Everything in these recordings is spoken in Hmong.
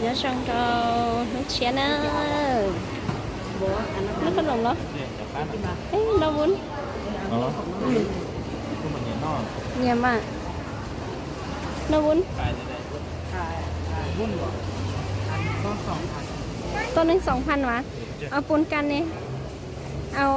Nyob zoo rau hnub tshiab na. Noj qhob noom los? Ej, noj vun. Nyiam mas. Noj vun. Toj neeg xoom phan mas. Au pun kan ne. Au,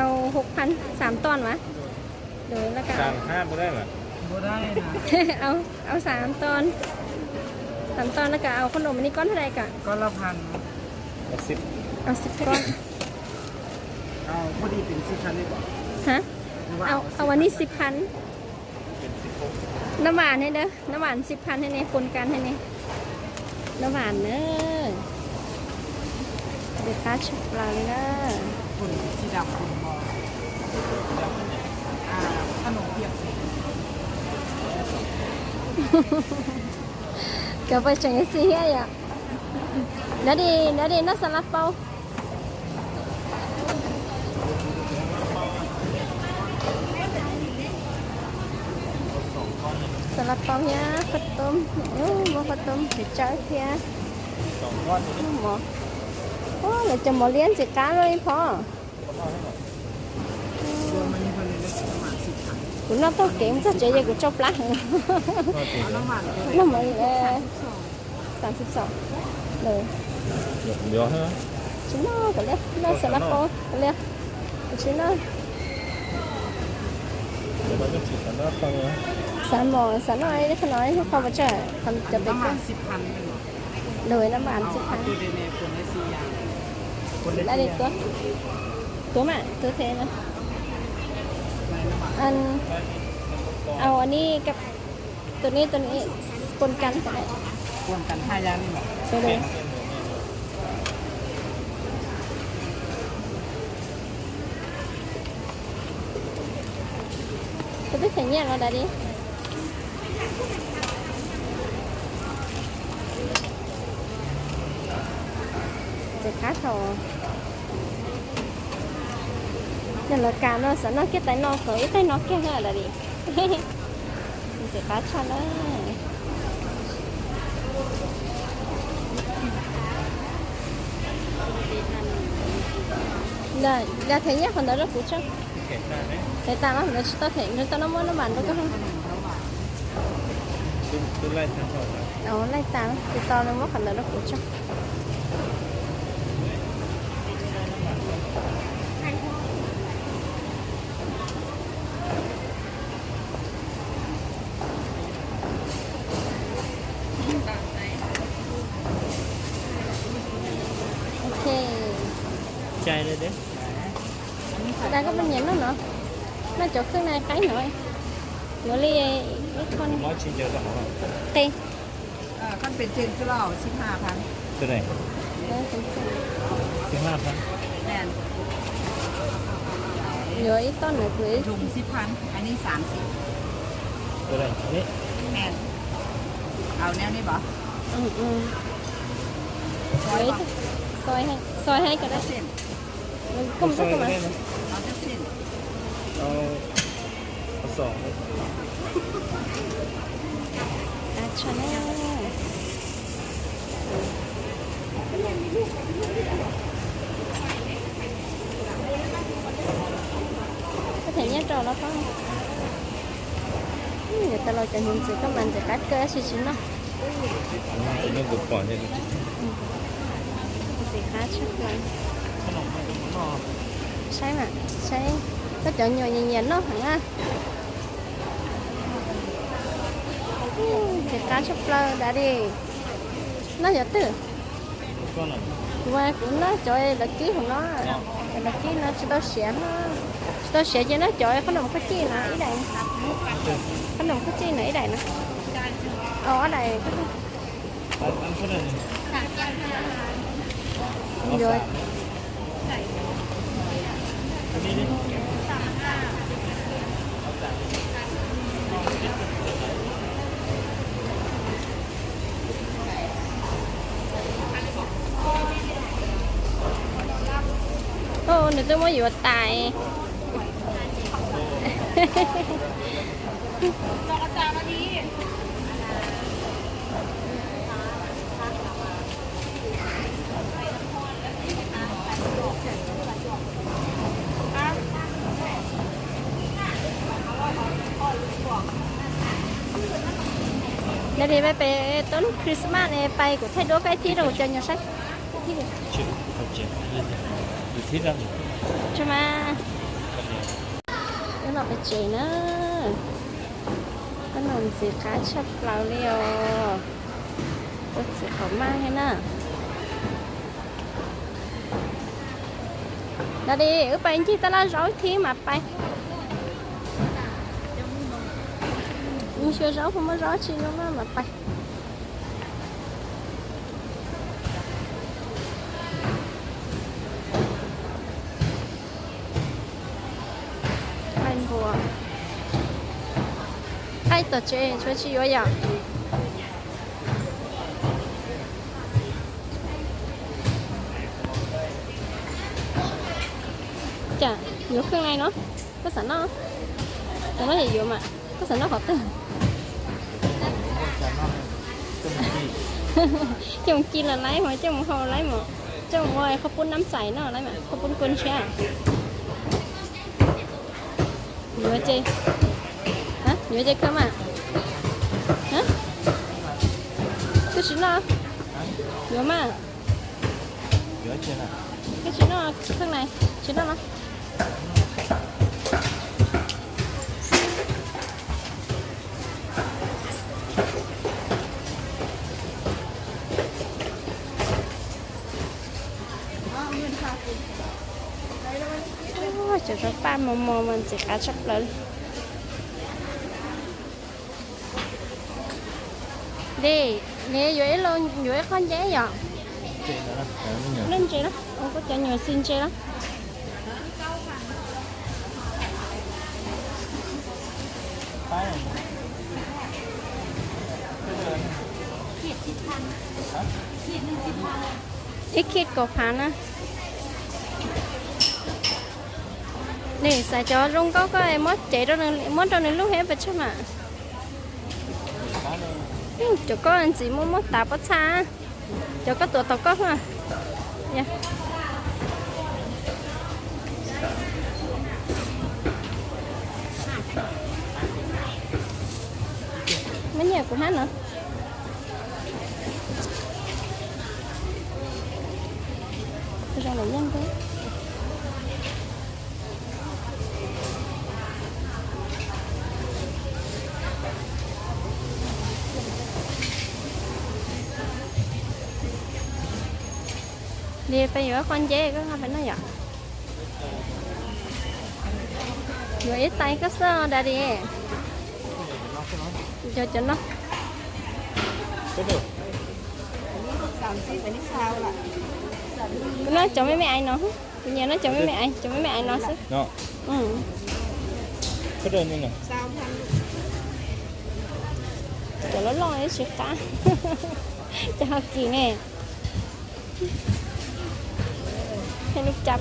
au hụt phan, xaam ton mas. Au, au xaam ton. Xaam ton แล้วก็ au qhob noom อันนี้ ก้อนเท่าไหร่ก่อน? ก้อนละพัน เอาสิบ ก้อน ฮะ เอา เอาอันนี้สิบพัน น้ำหวานให้เด้อ น้ำหวานสิบพันให้เนี่ย ปนกันให้เนี่ย น้ำหวานเนอะ เดือดร้อนชุดเราเลยนะ Cov pais tseem ib xis thiab yom. Nov di, nov di noj xas las paus. Xas las paus thiab qhob toob, muaj qhob toob pes tsawg thiab. Mov, lawv cov mov liab ntxim qab li phom. Kuv noj tau kev mus txog tsev ces kuv tsau plab heev. Noj mov xas las paus, tsis noj kom liaj, noj xas las paus kom liaj, tsis noj. Xav mos xav noj ib qho no ib qho pes tsawg, cov pes koj. Lawv noj mas tsis phav. Tuav mas tuav them na. Au, tus ni, tus ni, tus ni, pun kan. Koj twb them nyiaj los da di. Ntxim qab thaum yog lawv kam no xav noj kiag tais no kom ib tais no kiag na da di. Ntxim qab tshaj na. Da them nyiaj qhov ntawd rau kuv tso. Them tas los lawv tsis tau them, nws tau no muab noj mas rau koj. Laij tas, tus tau no muab qhov ntawd rau kuv tso. Ok. Cai li. Xav tas koj puas nyiam noj no? Noj cov kheej na, qaib no. Yuav li ib qho. Qe. Yuav ib toj na kuv. Xoay, xoay heev kawg. Koj mus txog koj mas. Tso na. Koj them nyiaj rau los koj. Yuav tau los cov hnyuv ntxim koj mas ntxim qab kawg, tsis tsis noj. Ntxim qab tshaj plaws. Saib mas, saib koj cov nyuam nyiam nyiam noj heev na. Ntxim qab tshaj plaws da di. Noj cov twg? Kuv, kuv noj cov lawv kib hauv no. Cov lawv kib no tsis tau siav, tsis tau siav ces noj cov qhob noom koj cij no ib daim. Qhob noom koj cij no ib daim na. Ob daim. Nws twb muab yuav tas. Daddy, peb pem tau lub Christmas ne, pais kuv thaij duab koj ib thib rau kuv cov nyuam saib. Tsis mas, wb los pem tsev na. Koj noj ntxiv qab tshaj plaws li os. Koj txiv qhov maj thiab na. Daddy, wb pais ncig taj laj zaub ib thib mas pais. Xyuas zaub puas muaj zaub tsis zoo na mas pais. Qaij npua. Qaij tom tsev tshuav tsis yuav yom? Cas yuav kheej na no? Koj xav noj? Xav noj yuav mas. Koj xav noj qhov twg? Coj mus ci los laib mas, coj mus hau laib mas, coj mus ua qhov pub nab xais no laib mas, qhov pub kua ntshiab. Yuav ces, yuav ces kheej mas. Koj tsis noj? Yuav mas. Koj tsis noj kheej na, tsis noj los? Cov zaub paj mos mos mas ntxim qab tshaj plaws li. Dej, nws yuav ib lo, yuav ib qho nceb yom? Lub ntses na, ua kuv cov nyuam xis ntses na. Ib khij kaum phav na. Nws xaiv cov zoo nkauj koj muab cev, muab rau nws lub thiab pes tsawg mas. Cov koj ntxim muab muab tas pob txha. Cov koj tuav tom koj. Muab nyiaj kuv hab no. Zoo lawm yeej kawg. Li peb yuav qhov nceb koj peb noj yom. Yuav ib tais koj xwb daddy. Cov cov no. Kuv noj cov me me ais no. Kuv nyiam noj cov me me ais, cov me me ais no xwb. Cov loj loj tsis qab. Cov ho kis ne. Peb lub cap.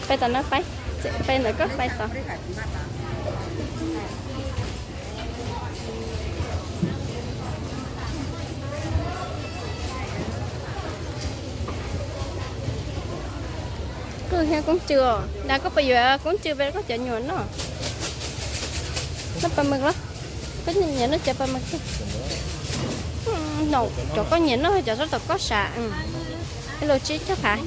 Peb tom no peb, peb ntawm koj peb tom. Koj thiab koob tsw os, dag koj puas yuav koob tsw peb koj cov nyuam noj? Noj pas mws los? Koj nyiam noj cov pas mws? Cov koj nyiam noj cov sab tom koj sav. Ib los tsib caug phav.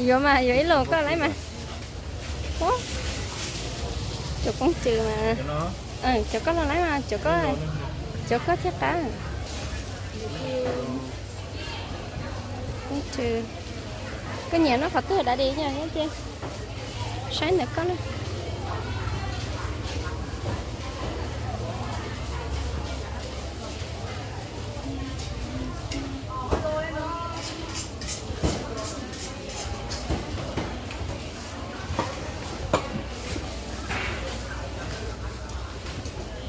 Yuav mas, yuav ib los koj laib mas. Cov koob tsw mas. Cov koj los laib mas, cov koj thiaj qab. Koob tsw. Koj nyiam noj qhov twg daddy nyiam nyob tiag. Saib ntawm koj na.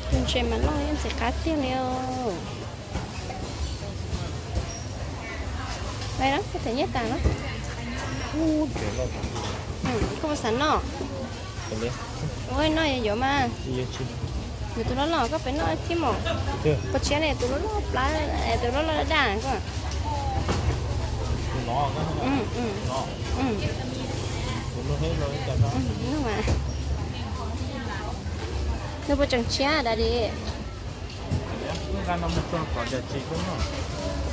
Tus ntses mas loj ntxim qab tiag li os. Koj tham nyiaj tas los? Koj puas xav noj? Ua noj yuav mas. Yuav tus loj loj koj peb noj thib mos. Koj tshiab ne, tus loj loj plab, tus loj loj daj koj. Nws puas tseem tshiab, Daddy?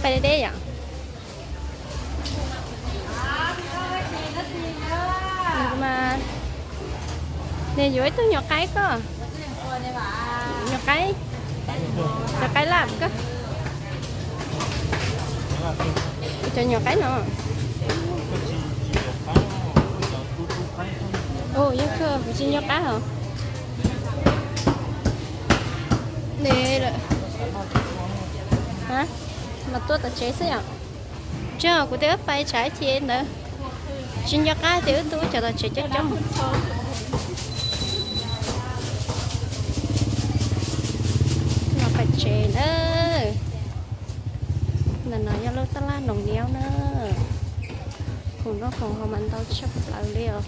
Pais deb deb yom. Mas nws yuav ib tug nyuam qaib koj. Nyuam qaib. Cov qaib laj koj. Cov nyuam qaib no. Ua, yog koj kuv tsis nyuam qaib hos. Nws lawm. Mas tuaj tom tsev xwb yom. Tsis, kuv twb pais tsam ib chim ntawd, tsis nco qab tias wb tuaj cov tom tsev coob coob. Los pais tsev na. Ntawm no yog lub tab laj Noom Niab na. Khoom noj khoom haus mas ntau tshaj plaws li os.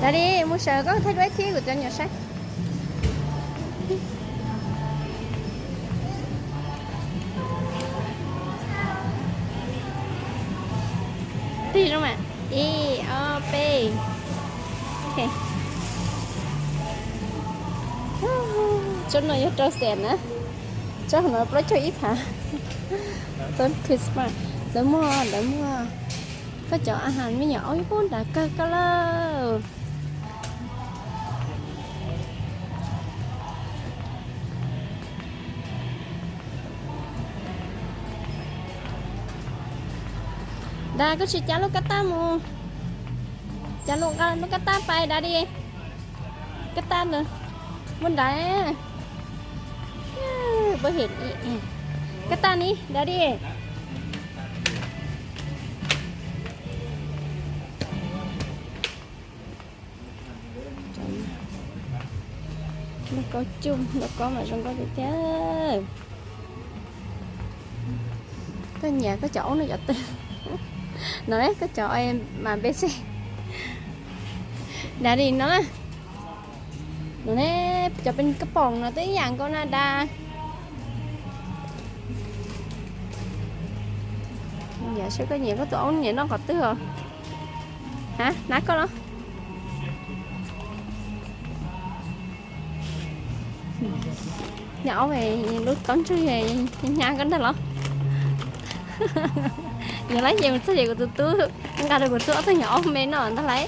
Daddy, mus sawv koj thaij duab thiab kuv cov nyuam saib. Tig zoo mas. Ib, ob, peb. Tsob no yog rau xees na. Tsob no plaub caug ib phav. Tsob Christmas. Lawv muag, lawv muag. Koj cov a has me nyuam aub ib pub nrad kawg koj lawm. Dad, koj tsis cav lub kab tab mus. Cav lub, nqa lub kab tab pais, Daddy. Kab tab ntawd muaj nrad. Kab tab ni, Daddy. Lauj kaub coj, lauj kaub mas zoo nkauj tiag tiag. Koj nyiam koj cov aub no cov twg? No ne, koj cov mas npe xij. Daddy no na. No ne, cov pes kab poom no twb ib yam nkaus na, Dad. Nyiam seb koj nyiam koj tus aub nyiam noj qhov twg os. Ha, nab koj los? Nyuam aub, lub taub ntswg hnyav koj ntag los? Yuav lawm ces mus txog ces kuv tus tub nqa rau kuv txog ob tug nyuam aub me noj ntag lauj.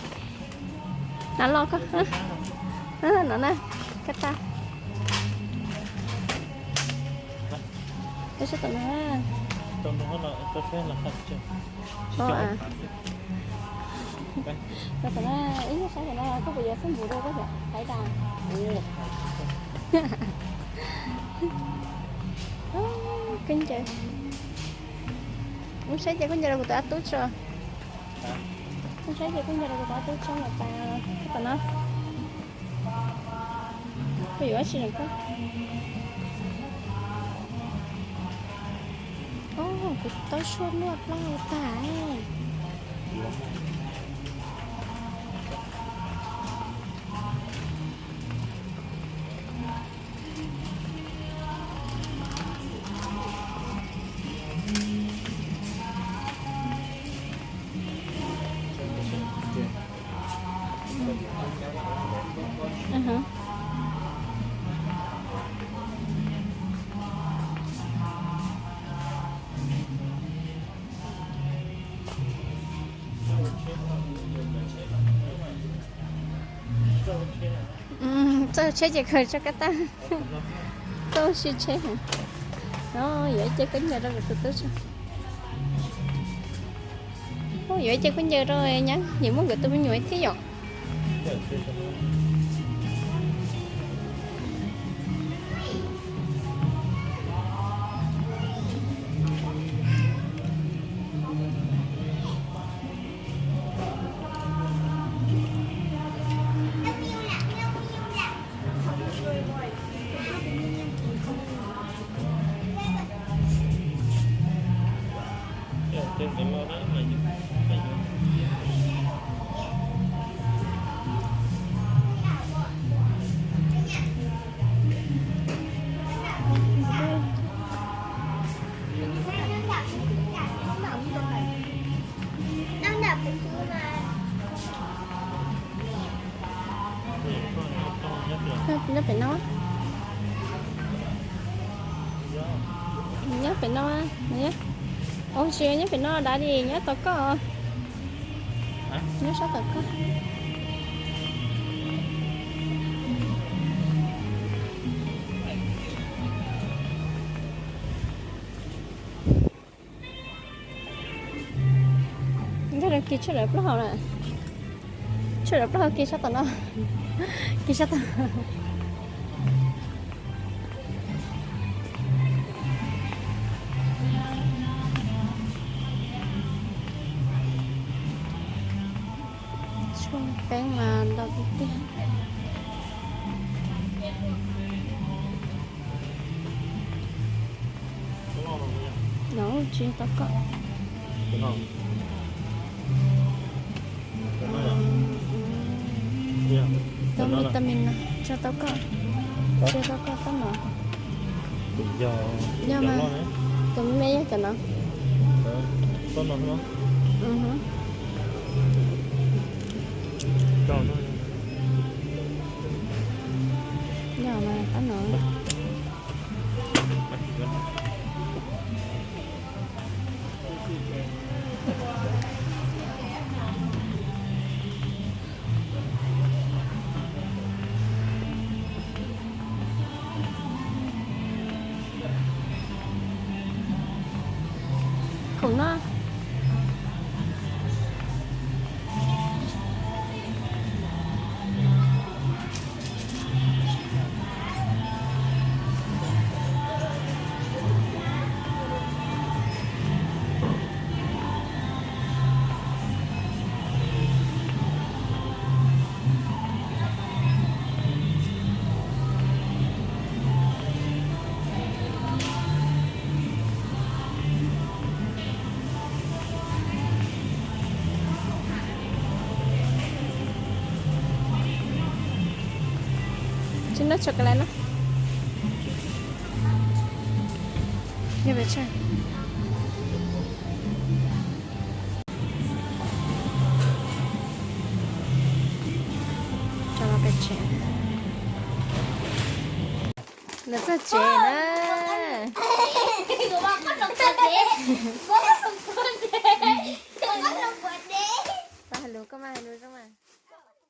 Nab loj koj. No na, kab tab. Koj saib tom no. Tom no, ib nyuag saib tom no, koj puas yuav xab npum rau koj hais tas. Khaub ncaws. Mus saib ces khaub ncaws rau kuv tus dab tub tso. Mus saib ces khaub ncaws rau kuv tus dab tub tso mas tas. Tom no. Koj yuav dab tsi no koj? Kuv tau suab luaj plaub tag. Txawj tsheb ces khaws tso kab tab. Txawj sib tsheb heev. No yuav ib ce khaub ncaws rau kuv tus tub tso. Yuav ib ce khaub ncaws rau nyab, nyiam muab nkawd tus me nyuam thiab yom. Nyob pem no, ua tsis nyob pem no, Daddy nyob tom koj, nyob sab tom koj. Nkag rau kis tshuaj daim plaub hau na. Tshuaj daim plaub hau kis sab tom no. Kis sab tom. Tshuaj peeb mas ntau tiag tiag. No tsis tau koj. Tau vitamin no, tsis tau koj, tsis tau koj tab no. Yog mas, tus me me yog cov no. Yog mas tab no. Khoom no. Tsis noj chocolate no. Yog pes tsawg? Rau pes tsawg? Lawv txog tsev na.